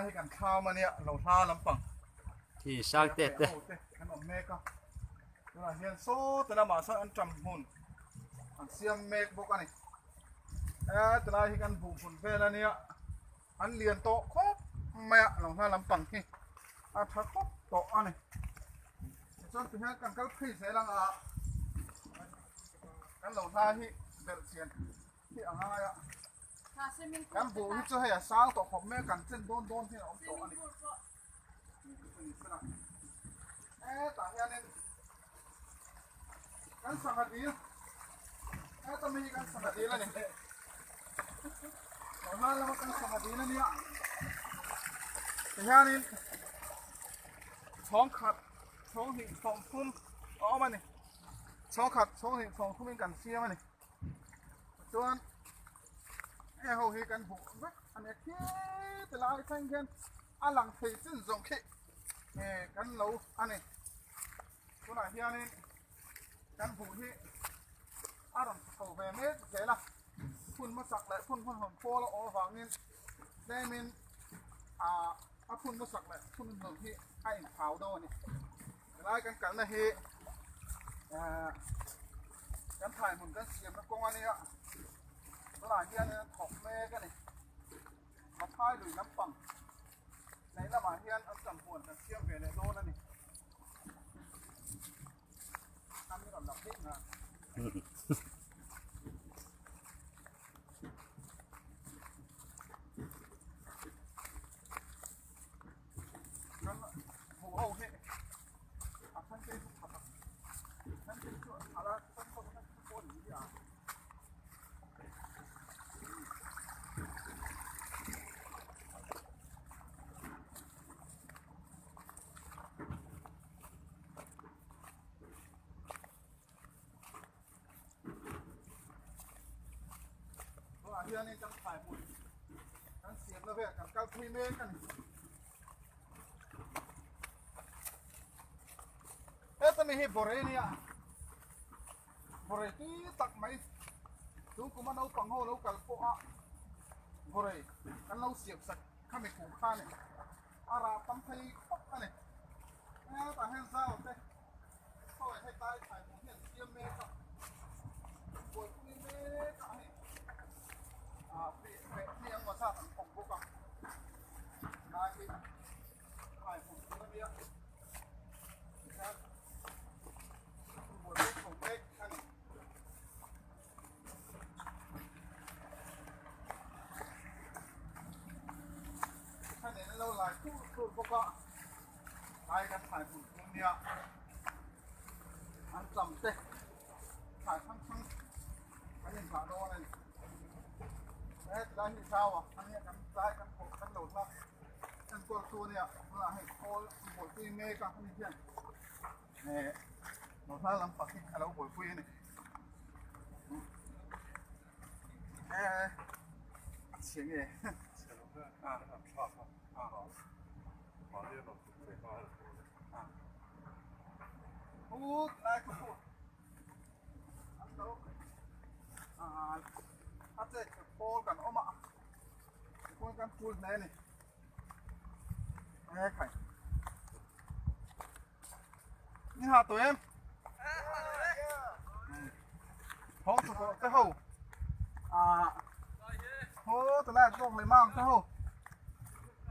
Hei kan thlam ania lo hla lampang khi sang te te kan awm mek a tunah hian saw te lamah sawn an ṭam hmun an siam mek bawk a ni e tilai hi kan buh hmun vel ania an lian tawh khawp mai a lo hla lampang hi a tha khawp tawh a ni tichuan tihian kan kal phei zel ang a kan lo hla hi belh chian hi a ngai a kan buh hi chu hei a sang tawh khawp mai a kan chen dawn dawn hian a awm tawh a ni hetah hianin kan sangha dil heta mi hi kan sangha dil a ni hma lama kan sangha dil a nia tihianin chhawng khat chhawng hnih chhawng thum a awm a ni chhawng khat chhawng hnih chhawng thumin kan siam a ni. Chuan heng ho hi kan hmuh vek a nia khi ti lai thleng khian a lang thei chin zawng khi kan lo a ni. Tunah hianin kan hmuh hi a rawn chho ve mek zel a, phun hmasak leh phun hmanhmawh pawl a awm avangin tlemin ah a phun hmasak leh phun hmanhmawh hi a inthau deuh a ni. Helai kan kalna hi kan thlai hmun kan siamna kawng a nia tunah hianin an thawk mek a ni Mathai lui lampang leh lamah hian an tam huan kan siam ve leh dawn a ni an rawn lang daih nga. Kan hmuh ho hi a then te chu that a then te chu a la then pawh then te pawh ni a. Tunah hianin kan thlai hmun kan siamna vel kan kal phui mek a ni. Heta mi hi bawrei a nia, bawrei tui tak mai tun kuma naupang ho lo kal pawh a bawrei kan lo siam sak khami kum kha a ni. A rah tam thei khawp a ni. Hetah hian zau te. Sawi hei tai thlai hmuh hian siam mek a, buaipui mek a hei ah feh feh ni ang maw zat an thawk bawk a, lai hi thlai hmuh tur a nia tihian buaipui chho mek a ni. Thlanen an lo lai tur tur bawk a. Lai kan thlai hmun thum nia an tam te thlai hrang hrang kan inhah dawn a ni he tilai hi zau a ania kan tlai kan thawh kan lo hla enkawl tu ania tunah hei khawl buaipui mek a ani hian eh lo hla lampang hi a lo buaipui a ni eh a chhe nge a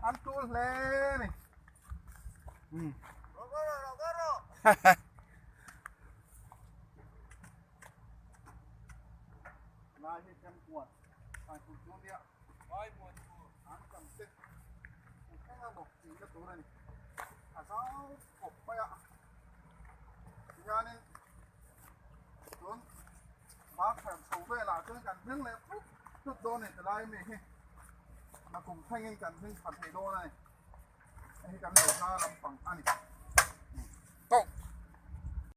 An tul hle ni. Lai hi kan huan ai hun chu nia vai muan tur an tam te thleng a maw tih na tur a ni a zau khawp mai a tihianin tun bak thar chho velah chuan kan hming leh thut thut dawn a ni tilai mi hi nakum thlengin kan hming tha thei dawn a ni. Hei hi kan lo hla lampang a ni. Tawk.